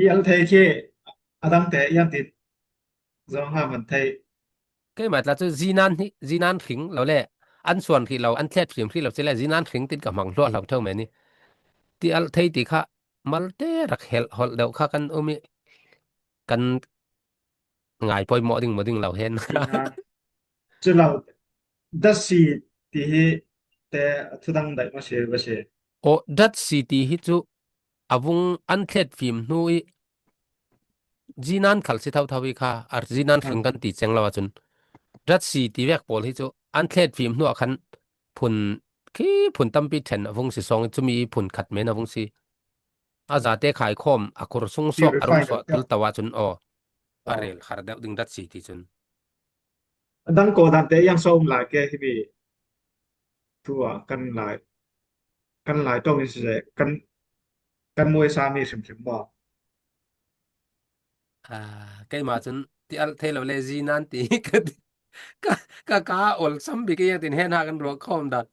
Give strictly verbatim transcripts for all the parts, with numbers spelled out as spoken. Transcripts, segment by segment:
I al thei khi a dangte iang tin zong ha man thei. Keimah tla cu zinan hi, zinan hring lo le an suan hrih lo, an thlet fim hrih lo si le zinan hring tin ka hmang hluah hlo theu men i ti al thei ti kha malte rak helh holh deuh kha kan um i kan ngai poimawh ding maw ding lo hen. Cu lo datsi ti hi te a thudang daih maw si, va si. Aw, datsi ti hi cu a vung an thlet fim hnu i zinan khal si thotho i kha, a zinan hring kan ti ceng lo ahcun datsi ti vek pawl hi cu an thlet fim hnu ah khan phun khi phun tampi ṭhen a vung si sawng i cumi i phun khat men a vung si. A zate khaikhawm a khur sung sawk a rung suah tel to ahcun aw, a rel har deuh ding datsi ti cun. A dang kaw dante iang sawm lai ke himi thu ah kan lai, kan lai tong in si kan, kan muai sa mi hrimhrim maw? Ah, keimah cun ti alh thei lo le zinan ti ka, ka, ka, ka ol sam bik iang tin hen ha kan ruak khawm dan.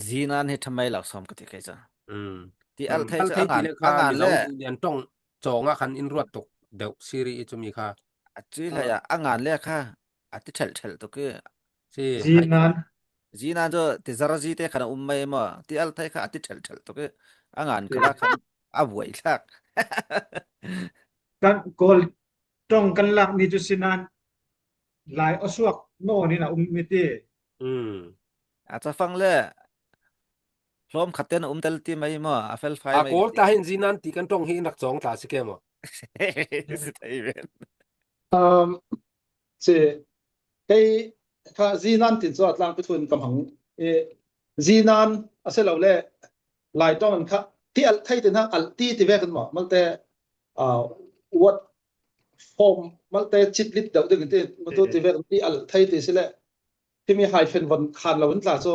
Zinan hi ṭhamai lo sawm ka ti kei cu. Mm. Ti alh thei cu a ngan le, a ngan le. Lian ṭong cawng ah khan in ruat tuk deuh siri i cumi kha. A cui hlei ah a ngan le kha a ti ṭhelh ṭhelh tuk i. Zinan. Zinan cu ti zarazi te khan a um mai maw? Ti alh thei kha a ti ṭhelh ṭhelh tuk i a ngan kha khan a vuai thlak. Kan Kawl ṭong kan lak mi cu sinan lai a suak nawn in a um mi ti. Mm. A cafang le hlawm khat ten a um tel ti mai maw? A felfai mai. A Kawl ta hin zinan ti kan ṭong hi in rak cawng tla si ke maw? Si thei ven. Um, si kei kha zinan tin cu a tlangpi thu in ka hmang. I, zinan a si lo le lai ṭong in kha ti alh thei ti hna alh ti ti vek in maw? Malte, ah, what form malte citlit deuh ding in ti, matu ti vek in ti alh thei ti si le. Timi hyphen von khan lo in tla cu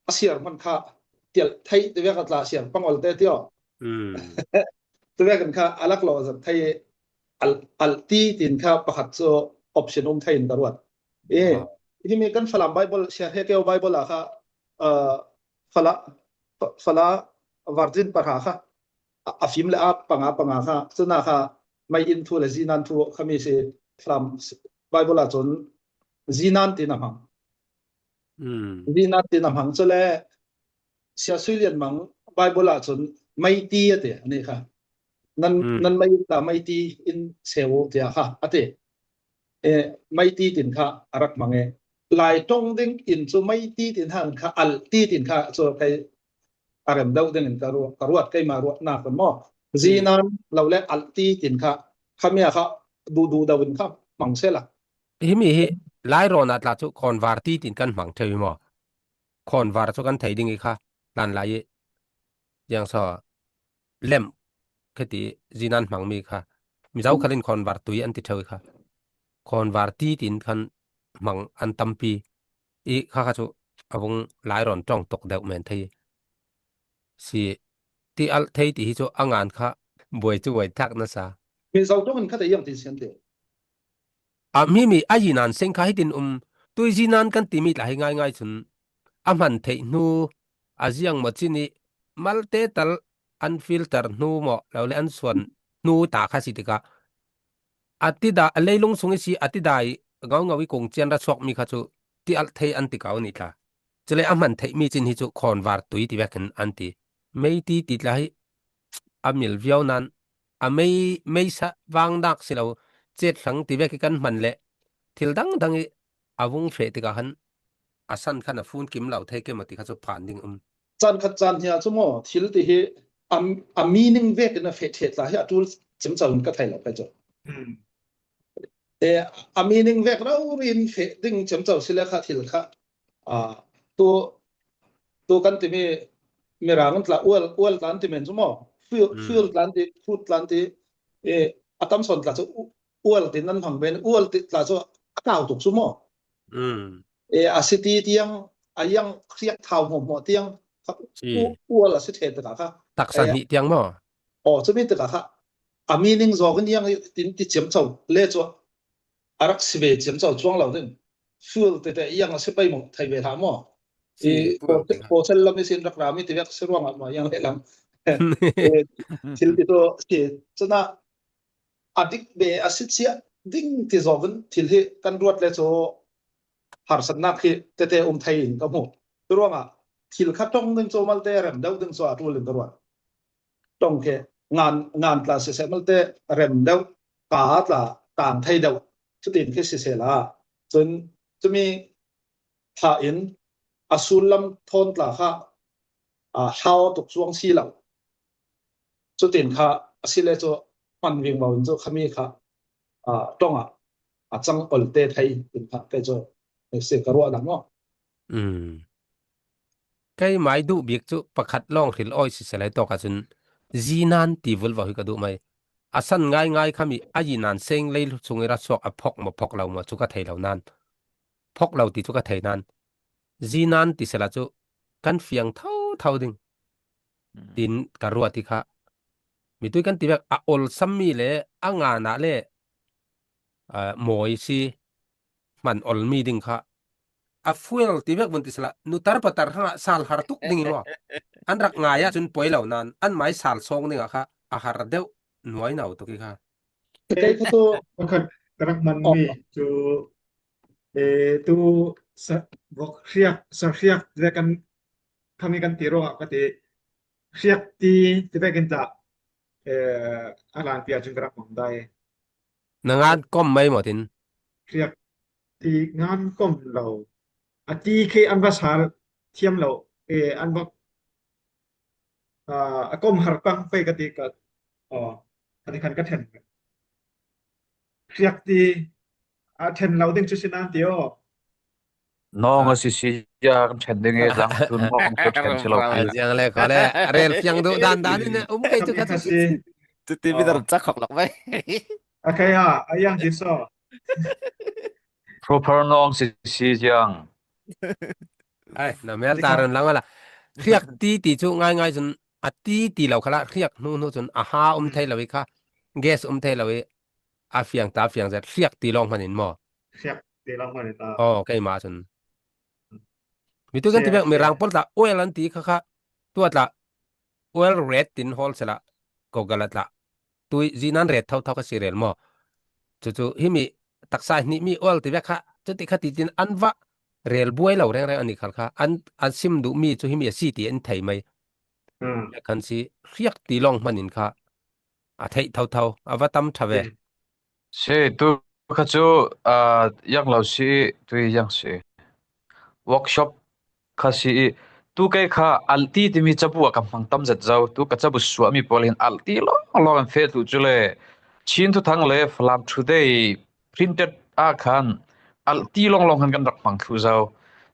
a siar hmanh kha ti alh thei ti vek a tla siar pangol te ti aw. Mm. Ti vek in kha a lak lo zat thei alh, alh ti tin kha pakhat cu option um thei in ka ruat. E, himi kan Falam Bible, Siar He Keo Bible ah kha, ah, Fala, Fala virgin pahra kha a, a fim le a panga panga kha, cuna kha mei in thu le zinan thu kha mi si Falam Bible ah cun zinan tin a hmang. Mm. Zinan tin a hmang cu le Sia Sui Lian Mang Bible ah cun mei ti a ti, a nih kha. Nan, mm, nan mei in ta mei ti in seu tiah kha a ti. Eh, mei ti tin kha a rak hmang e. Lai ṭong ding in cu mei ti tin hang kha alh ti tin kha cu kei a rem deuh ding in ka ruat, ka ruat keimah ruatnak kan maw. Mm. Zinan lo le alh ti tin kha khami a kha duhduh deuh in kha hmang sehla. Himi hi Lai rawn ah tla cu khawnvar ti tin kan hmang ṭheu i maw? Khawnvar cu kan thei ding i kha hlan lai i ziang saw lemh kha ti zinan hmangmi kha Mizo khal in khawnvar tui an ti ṭheu i kha khawnvar ti tin khan hmang an tampi i kha kha cu a vung Lai rawn ṭong tuk deuh men thei si ti alh thei ti hi cu a ngan kha buai cu buai thak nasa. Mizo ṭong in kha te iang ti sian te. A himi a zinan seng kha hitin um, tui zinan kan timi tla hi ngaingai cun a hman theih hnu, a ziang maw cin i malte tal an filter hnu maw lo le an suan hnu ta kha si tikah a tidai, a leilung sung i si a tidai ngaungau i kung cian ra chuakmi kha cu ti alh thei an ti ko ni tla. Cule a hman theihmi cin hi cu khawnvar tui ti vekin an ti. Mei ti ti tla hi a mil viau nan a mei, meisa vangnak si lo, cet hlang ti vek i kan hman le thil dangdang i a vung feh tikah khan a san khan a fun kim lo thei ke maw ti kha cu phan ding um. Caan khat caan hnia cu maw thil ti hi a, a meaning vekin a feh ṭheh tla hi a ṭul cimco in ka thei lo kha cu. Hmm. E, a meaning vek rori in feh ding cimco si le kha thil kha. Ah, tu, tu kan timi Mirang tla ual, ual tla an ti men cu maw? Fuel, mm, fuel tla an ti, food tla an ti, e, a tam sawn tla cu u-, ual tin an hmang men, ual ti tla cu a tlau tuk cu maw? Mm. E, a si ti tiang, a iang riak thau hmuahhmuah tiang, kha, si, u-, ual a si ṭheh tikah kha. Taksa hnih tiang maw? Aw, cumi tikah kha a meaning zawk in iang tin ti ciamco le cu a rak si ve ciamco cuang lo ding. Fuel tete iang a si pei maw thei ve hlah maw? Si, i fuel, pawsal lam i sin rak rami ti vek si ruangah maw iang le lam. Eh, thil ti tu si, cuna a dik be a sit sia ding ti zawkin thil hi kan ruat le cu harsatnak hi tete um thei in ka hmu. Curuangah thil kha ṭong ding cu malte rem deuh ding cu a ṭul in ka ruat. Ṭong khi ngan, ngan tla siseh malte rem deuh, ka tla tang thei deuh, cutin khi siseh la. Cun cumi thah in a sullam thawn tla kha, aa, hlau tuk cuang si lo. Cutin kha a si le cu hman vingvo in cu khami kha, aa, ṭongah a cang olte thei in kha kei cu si ka ruah lam maw? Mm. Keimai duh bik cu pakhat lawng hril awi siseh lai tawk ahcun zinan ti vulvo hi ka duh mai. A san ngaingai khami a yinan seng lei chung i ra suak a phok maw phok lo maw cu ka thei lo nan. Phok lo ti cu ka thei nan. Zinan ti sela cu kan fiang thotho ding. Mm. Tin ka ruat i kha. Mitui kan ti vek a olsammi le a ngan ah le, aa, mawi si hman olmi ding kha a fuel ti vek vun ti sela nutar patar hangah sal har tuk ding i maw? An rak ngai ahcun poi lo nan an mai sal sawng dingah kha a har deuh nuai no tuk i kha. Kei kha tu pakhat ka rak manmi cu, eh, tu sa, vok hriak, sa hriak le kan khami kan ti ruangah ka ti, hriak ti ti vekin tla, eh, a hlanpi ahcun ka rak mang dai. Na ngan kom mai maw tin? Hriak ti ngan kom lo. A ti khi an va sal thiam lo. Eh, an va, ah, a kom har pang pei ka ti ka, oh, ka ti khan ka ṭhen. Hriak ti a ṭhen lo ding cu si nan ti aw. Nawng a si si ya kan ṭhen ding i zang tu nawng cu ṭhen si lo. Ziang le kho le rel fiang duh dan dan in um kei cu kha si. Cuti mi dar cak khok lak mai. A kei ha, a yang ti so. Proper nawng si si ziang. Ai, na mel ta ran lang ala. Hriak ti ti cu ngaingai cun a ti ti lo khala hriak hnu hnu cun a ha um thei lo i kha. Gas um thei lo i a fiang ta fiang zet hriak ti lawng hman in maw? Hriak ti lawng hman in ta. Oh, keimah cun. Mi tu kan ti vek, Mirang pawl tla oil an ti kha kha. Tua tla oil red tin hawl sela ko gala tla. Tui zinan red thau thau kha si rel maw? Cucu himi taksa hnihmi oil ti vek kha. Cuti kha ti tin an va rel buai lo reng reng an i khal kha. An, an sim duh mi cu himi a si ti an thei mai. Hmm. Kan si hriak ti lawng hman in kha. A theih thotho, a va tam ṭha ve. Si, tu kha cu, aa, yang lo si i, tui yang si. Workshop kha si i, tu kei kha alh ti timi cabu a ka hmang tam zet zo. Tu ka cabu suahmi pawl hin alh ti lawng lawng an feh thluh cu le Chin Thuthang le Falam Today printed ah khan alh ti lawng lawng khan kan rak hmang thluh zo.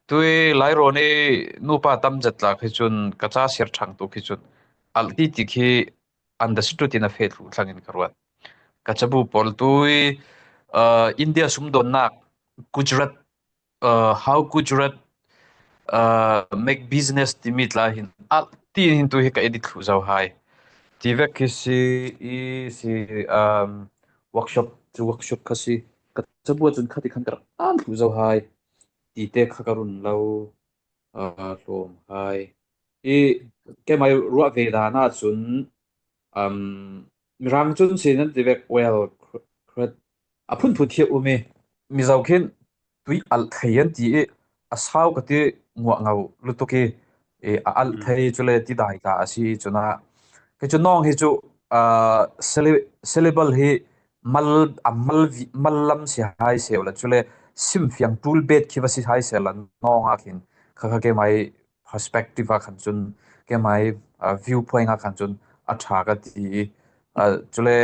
Tui Lairawn i nupa tam zet tla khi cun ka ca ser ṭhang tu khi cun alh ti ti khi understood in a feh thluh thlang in ka ruat. Ka cabu pawl tui, aa, India sumdawnnak, Gujarat, aa, how Gujarat, aa, make business timi tla hin alh ti hin tu hi ka edit thluh zo hai. Ti vek khi si i si, um, workshop cu workshop kha si. Ka cabu cun kha ti khan ka rak an thluh zo hai. Ti te kha ka run lo, aa, hlawm hai. I keimai ruah ve dan ahcun, um, Mirang cun si nan ti vek, well, cr-, cr-, a phunphun khi a um i Mizo khin tui alh thei an ti i a sau ka ti nguah ngo lutuk i, i a alh thei cu le tidai ta a si i cun ah. Kei cu nawng hi cu, aa, sylla-, syllable hi mal, a mal vi-, mal lam si hai sehla cu le simfiang ṭul bet khi va si hai sehla nawng ah khin kha kha keimai perspective ah khan cun, keimai, aa, viewpoint ah khan cun a ṭha ka ti i, aa, cu le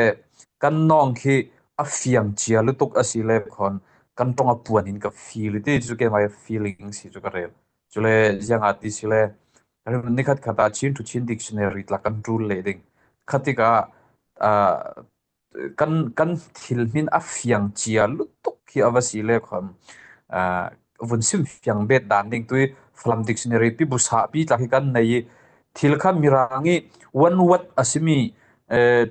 kan nawng khi a fiang cia lutuk a si le khawn kan ṭong a puan in ka feel i ti cu keimai feeling si cu ka rel. Cu le ziang a ti si le, nikhat khat ah Chin to Chin dictionary tla kan ṭul leh ding. Khatik ah, aa, kan, kan thil hmin a fiang cia lutuk khi a va si le khawn, aa, vun sim fiang bet dan ding tui Falam dictionary pi busa pi tla khi kan nei i thil kha Mirang i one word a simi, eh,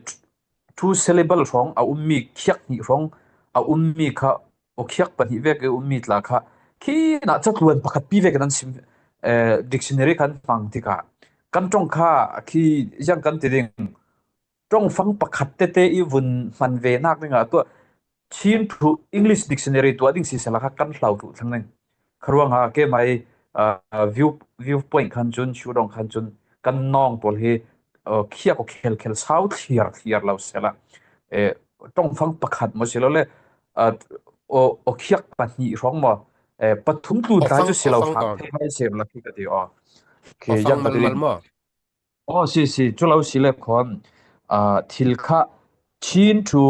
two syllable hrawng a ummi khiak hnih hrawng a ummi kha aw khiak pahnih vek i ummi tla kha khi nah catluan pakhat pi vek in an sim, eh, dictionary kan hmang tikah kan ṭawng kha khi ziang kan ti ding, ṭawngfang pakhat tete i vun hman ve nak dingah tua Chin to English dictionary tua ding sisela kha kan hlau thluh thlang ding. Kha ruangah keimai, ah, view, viewpoint khan chun, Shu Dong khan chun kan nawng pawl hi, ah, khiak aw khelkhel sau thliar thliar lo sela. Eh, ṭawngfang pakhat maw si lo le, ah, aw, aw khiak pahnih hrawng maw, eh, pathum tlun ta chu si lo hram thei mai sem la khi ka ti aw. Khi ziang ka ti ding. Aw, si, si, chu lo si le khawn, ah, thil kha Chin to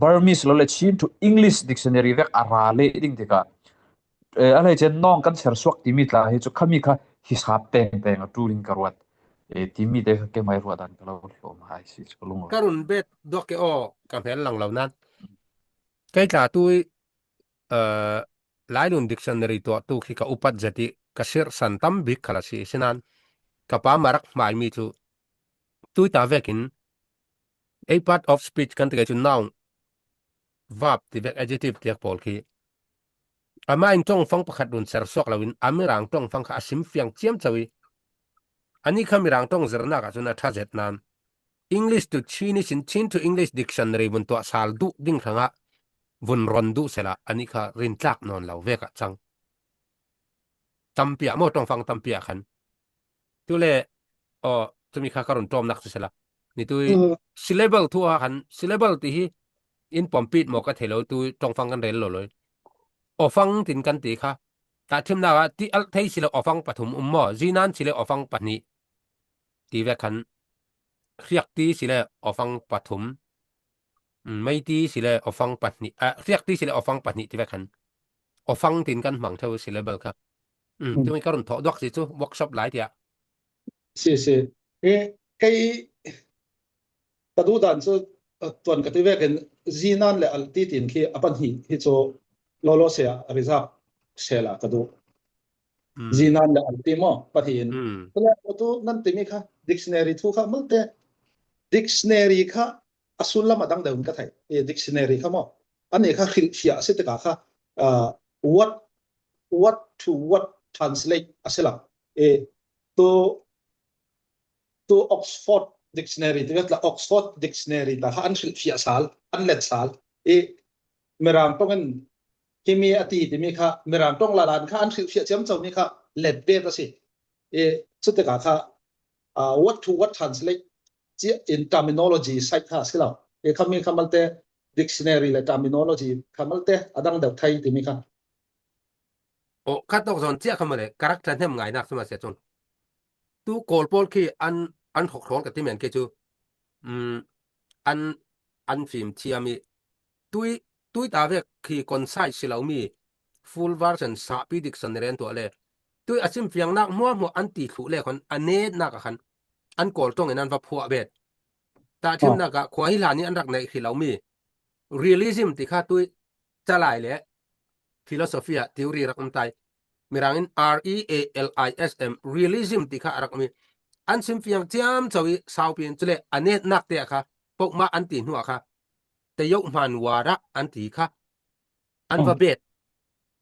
Burmese lo le Chin to English dictionary vek a ra le ding tikah, eh, a hleichen nawng kan ser suak timi tla hi chu khami kha hisap teng teng a ṭul in ka ruat. Eh, timi te kha keimai ruat dan ka lo hlawm hai si chu ka lung. Ka run bet duak ke aw, ka hmel lang lo nan. Kei tla tui, eh, Lailun Dictionary tuahtu khi ka upat zet i ka sirsan tam bik kha la si sinan, ka pa marak hmaimi chu tui ta vekin, ei part of speech kan ti kei chu noun, verb ti vek, adjective ti vek pawl khi amah in ṭawngfang pakhat run ser suak loin a Mirang ṭawngfang kha a sim fiang chiam chau i, ani kha Mirang ṭawng zirnak ah chun a ṭha zet nan English to Chinese in Chin to English dictionary vun tuah sal duh ding hrangah vun ron duh sela ani kha rintlak nawn lo vek ah chang. Tampi ah maw, ṭawngfang tampi ah khan. Tule, aw, tumi kha ka run ṭawmnak chu sela. Ni tui, mm, syllable thu ah khan, syllable ti hi in pawmpit maw ka thei lo, tui ṭawngfang kan rel lo lo. Awfang tin kan ti kha. Tahṭhimnak ah ti alh thei si lo awfang pathum um maw, zinan si le awfang pahnih. Ti vek khan, hriakti si le awfang pathum. Mm, meiti si le awfang pahnih, ah, hriakti si le awfang pahnih ti vek khan. Awfang tin kan hmang theu syllable kha. Mm, mm, tumi ka run thawh duak si chu, workshop lai tiah. Si, si. E, kei ka duh dan chu, eh, tuan ka ti vekin zinan le alhti tin khi a pahnih hi chu lawlaw se a reserve sela ka duh. Mm. Zinan le alhti maw, pahnih in. Mm. Tule, tu nan timi kha, dictionary thu kha, malte, dictionary kha, a sullam a dang deuh in ka thei. E, dictionary kha maw. Ani kha hrilhfiah a si tikah kha, ah, what, what to what translate a si lo. E, tu, tu Oxford Dictionary, ti vet la Oxford Dictionary ta kha an hrilhfiah sal, an let sal. E, Mirang ṭawngin himi a ti timi kha, Mirang ṭawng ladan kha an hrilhfiah chiam chau mi kha let bet a si. E, chutikah kha, ah, what to what translate ci in terminology side kha a si lo. E, khami kha malte dictionary le terminology kha malte a dang deuh thei timi kha. Aw, khat tawk zawn ciah kha mawle, ka rak ṭhahnem ngainak suma sia chun. Tu Kawl pawl khi an, an hrawk hrawl ka ti men kei chu. Mm, an, an fim thiam i. Tui, tui ta vek khi concise si lo mi. Full version sahpi dictionary an tuah le. Tui a sim fiangnak hmuahhmuah an ti thluh le khan a netnak a khan. An Kawl ṭawngin an va phuah bet. Tahṭhimnak ah khua hi hlan i an rak neih hrih lo mi. Realism ti kha tui calai le philosophy ah theory rak um tai. Mirangin R E A L I S M, realism ti kha a rak um i. An sim fiang ciam chau i saupi in chule a netnak te ah kha, pokmah an ti hnu ah kha, te yoh hman wara an ti kha, an va bet.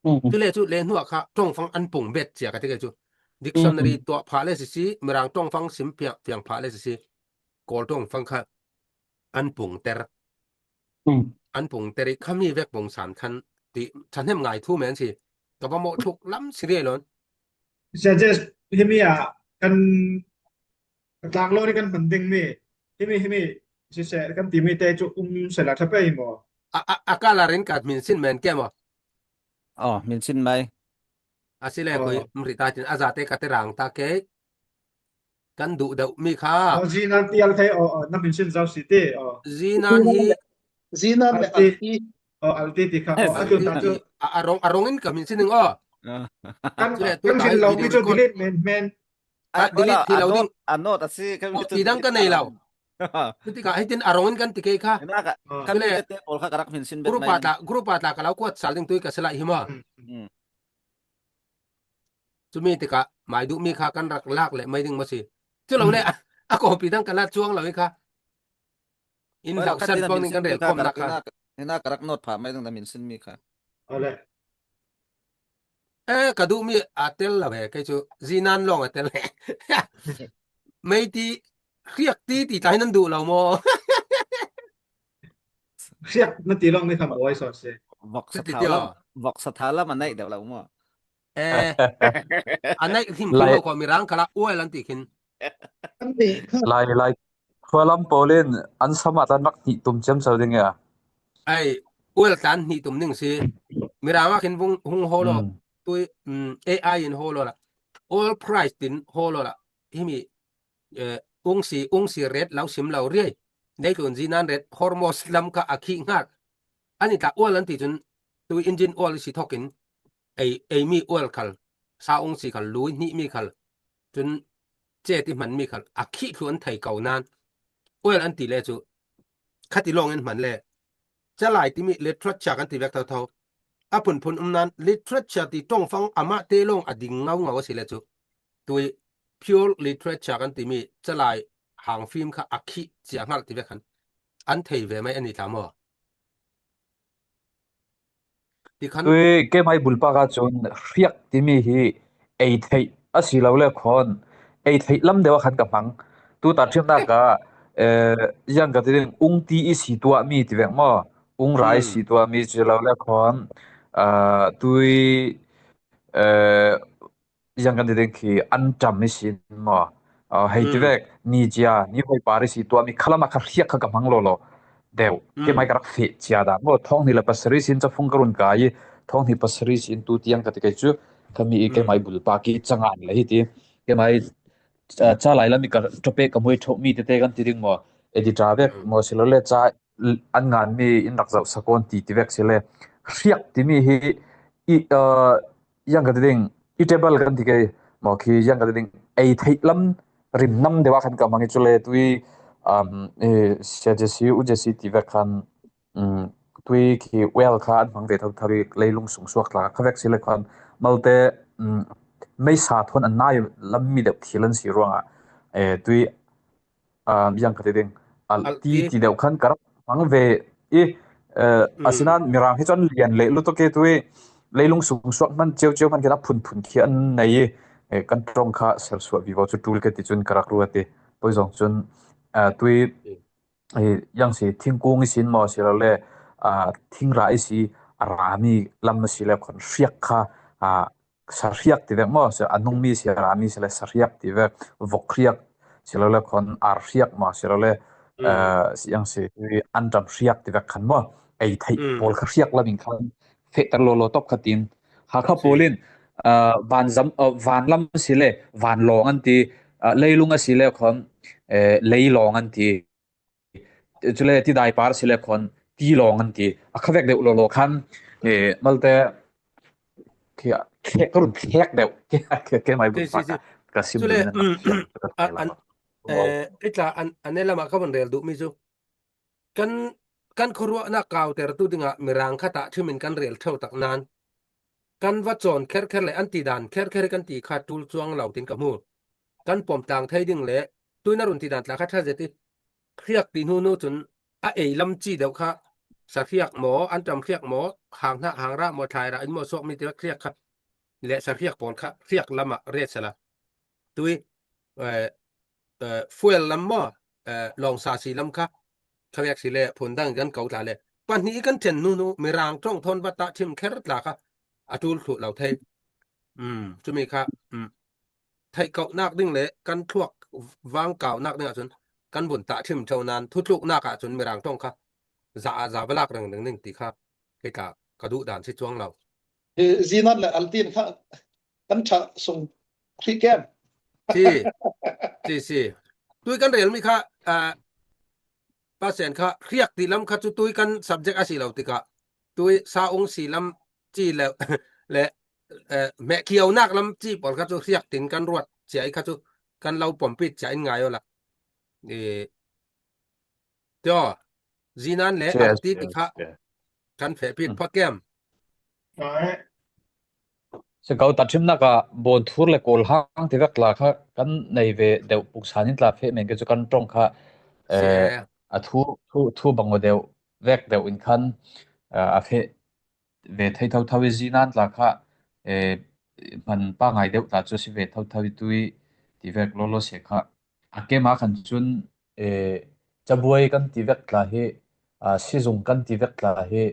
Chule chu le hnu ah kha ṭawngfang an pung bet cia ka ti kei chu. Dictionary tuah phah le sisi, Mirang ṭawngfang sim fiang, fiang phah le sisi, Kawl ṭawngfang kha an pungter. An pungter i khami vek pungsan khan ti ṭhahnem ngai thu men si. Ka va mawh thuk lam si riai lawn. Suggest himi ah kan tlak lo ni kan hman ding mi. Himi, himi, sise kan ti mi te chu um sela ṭha pei maw? A, a, a kala rin ka min sin men ke maw? Aw, min sin mai. A si le koi, mri ta tin, a zate ka te rang ta kei. Kan duh deuh mi kha. Aw, zinan ti al thei, aw, aw, na min sin zau si ti, aw. Zinan hi. Zinan le alhti. Aw, alhti ti kha. Aw, a tun ta chu. A, a rong, a rongin ka min sin ning aw. Kan, kan sin lo mi chu delete men, men. A delete hi lo ding. A note a si, kan mi chu. Ti dang ka nei lo. Ti ka, hitin a rongin kan ti kei kha. Kan le te pawl kha ka rak min sin bet mai. Group a tla, group a tla ka lo kuat sal ding tui ka sela hi ma. Chumi tikah maiduh mi kha kan rak lak leh mai ding maw si. Chu lo le, a, a kawpi dang ka lat chuang lo i kha. In lo san pawng ding kan rel khawm nak kha. Hina ka rak note phah mai ding na min sin mi kha. Ole. Eh, ka duh mi a tel lo he, kei chu zinan lawng a tel he. mei ti, hriak ti ti tlai nan duh lo maw? Hriak na ti long ni kha maw, ai saw se. Vok sa Ti thau ti lam, aw. vok sa thau lam a naih deuh lo maw? Eh, a naih him Lai- lo ko, Mirang kala oil an ti khin. An ti kha. Lai, lai. Khua lam pawlin an sam a tan mak hnih tum ciam sau ding a. Ai, oil tan hnih tum ding si. Mirang a khin vung hung ho lo. Mm. Tui, mm, A I in ho lo la. Oil price tin ho lo la. Himi, eh, ung si, ung si ret lo sim lo riai. Nei tun zinan ret Hormuz lam kha a khi ngat. Ani ta oil an ti chun tui engine oil si thokin. Ei, ei mi oil khal. Sa ung si khal lui hnih mi khal. Chun che ti hman mi khal. A khi thlu an thei ko nan. Oil an ti le chu. Khati long in hman le. Chalai ti mi literature kan ti vek tho tho. A phun phun um nan literature ti tong fang ama te long a ding ngau ngau a si le chu. Tui pure literature kan ti mi chalai hang film kha a khi chia ngal ti vek khan. An thei ve mai ani ta maw? Ti khan Tui ke mai bulpa ka chun hriak ti mi hi ei theih a si lo le khon. Ei theih lam deuh a khan ka hmang. Tu ta thiam na ka, eh, yang ka ti ding ung ti i si tua mi ti vek maw? Ung rai Mm. si tua mi si lo le khon. Ah, tui, eh, yang kan ti ding khi an tam mi sin maw? Ah, hei ti Mm. vek ni chia, ni hoi pari si tua mi khalama kha hriak kha ka hmang lo lo. Deuh. Ke Mm. mai ka rak feh chia da. Maw thong ni la pasari sin cha phung ka run ka yi. Thong ni pasari sin tu tiang ka ti kai chu. Ka mi i ke Mm. mai bulpa ki changan la hi ti. Ke mai, ah, chalai lam i ka tope ka mui tho mi te te kan ti ding maw. Editor vek Mm. maw si lo le cha an ngan mi in rak zauh sakon ti ti vek si le. Hriak ti mi hi i, ah, yang ka ti ding i table kan ti kei maw khi yang ka ti ding ei theih lam rim nam deuh a khan ka hmang i chu le tui, um, eh, sia Jesse, u Jesse ti vek khan, um, tui khi well kha an hmang ve tho tho i leilung sung suak tla kha vek si le khan malte, um, mei sa thon an nai lam mi deuh thil an si ruang a, eh, tui, ah, yang ka ti ding. Al Al ti ti. ti deuh khan ka rak hmang ve i, eh, Mm. asinan Mirang hi chon lian le lu to ke tui leilung sung suak man chiau chiau man kena phun phun khi an nei i, eh, kan tong kha ser suak vivo chu tul ke ti chun ka rak ruat i. Poi zong chun, ah, tui, Mm. eh, yang si thingkung i sin maw si lo le, ah, thingra i si a ra mi lam si le khon hriak kha, ah, sa hriak ti vek maw, sa a nung mi si a ra mi si le sa hriak ti vek, vok hriak si lo le khon ar hriak maw si lo le, Mm. eh, si yang si an tam hriak ti vek khan maw, ei theih Mm. pawl kha hriak lam in khan feh tar lo lo top kha tin. Ha kha Si. pawlin, eh, van zam, eh, van lam si le, van long an ti, eh, leilung a si le khon, eh, lei long an ti. Chule ti dai par si le khon ti long an ti. A kha vek deuh lo lo khan, eh, malte khi a, khi ka run khek deuh. Khi, khi, khi mai Si, si, buk si. ka sim Chule, dun na mm, khian ka a, thei an, lama. Wow. eh, itla an, an ne lama ka van rel duh mi chu. Kan, kan khuaruahna kauter tu dinga Mirang kha ta thimin kan rel theu tak nan. Kan va chon kher kher le an ti dan kher kher kan ti kha tul chuang lo tin ka hmu. Kan pom tang thei ding le tuina run ti dan tla kha tha zet i. Hriak ti hnu hnu chun a ei lam chi deuh kha sa hriak maw, an tam hriak maw, hang hna, hang ra maw, thlai ra in maw suak mi ti hriak kha. Le sa hriak pawl kha, hriak lama ret sala. Tui, eh, eh, fuel lam maw, eh, long sa si lam kha. Kha vek si le, phun dang kan kau tla le. Pahnih kan then hnu hnu, Mirang tong thon va ta thim kher tla kha. A tul thluh lo thei. Um, chumi kha, um, theih kauh nak ding le kan thluak vang kau nak ding ah chun kan vun ta thim theu nan thu tluk nak ah chun Mirang tong kha za a za va lak reng reng ding ti kha kei tla ka duh dan si chuang lo. Eh, zinan le altin kha kan tha sung hri kem. Si, si, si. Tui kan rel mi kha, ah, pasen kha hriak ti lam kha chu tui kan subject a si lo ti kha. Tui sa ung si lam chi le, le, eh, meh kiau nak lam chi pawl kha chu hriak tin kan ruat chia i kha chu kan lo pompit chia in ngai aw la. Eh, tio, zinan le Yes, arti ti yes, kha yes. kan feh pit Mm. pha kem. Se kau ta thim nak a bon thur le kol hang ti vek tla kha kan nei ve deuh puk san in tla feh men ke chu kan tong kha, Si eh, e. a thu, thu, thu bang deuh vek deuh in khan, eh, a feh ve thei thau thau i zinan tla kha, eh, man pa ngai deuh tla chu si ve thau thau i tui ti vek lo lo se kha. A kem a khan chun, eh, Cabuai kan ti vek tla hi, ah, Sizung kan ti vek tla hi,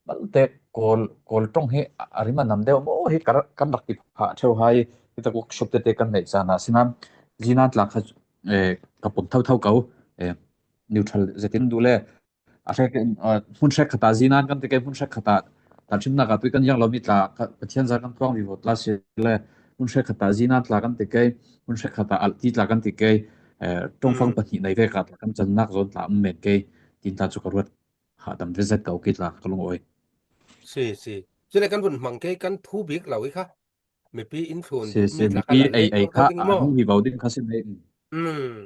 malte Kawl, Kawl ṭawng hi a, a rim a nam deuh maw hi ka ra-, kan rak ti phah ṭheuh hai, hi tak workshop tete kan neih chan a, sina, zina tla kha, eh, ka pom tho tho ko, eh, neutral zetin duh le, a hrek, eh, hmun hrek khatah zina kan ti kei, hmun hrek khatah, tah ṭhimnak ah tui kan ziak lo mi tla, ka, Pathian za kan tuang vivo tla si le, hmun hrek khatah zina tla kan ti kei, hmun hrek khatah alh ti tla kan ti kei, eh, ṭawngfang pahnih nei vek ah tla kan channak zawn tla um men kei, tin tla chu ka ruat hahdam ve zet ko kei tla ka lungawi. Si, si. Cule kan vun hmang kei kan thu bik lo i kha. Mipi in thlun si, duh si, mi tla mipi kan ei, ei kha a hmu hi vo ding kha si mai. Mm.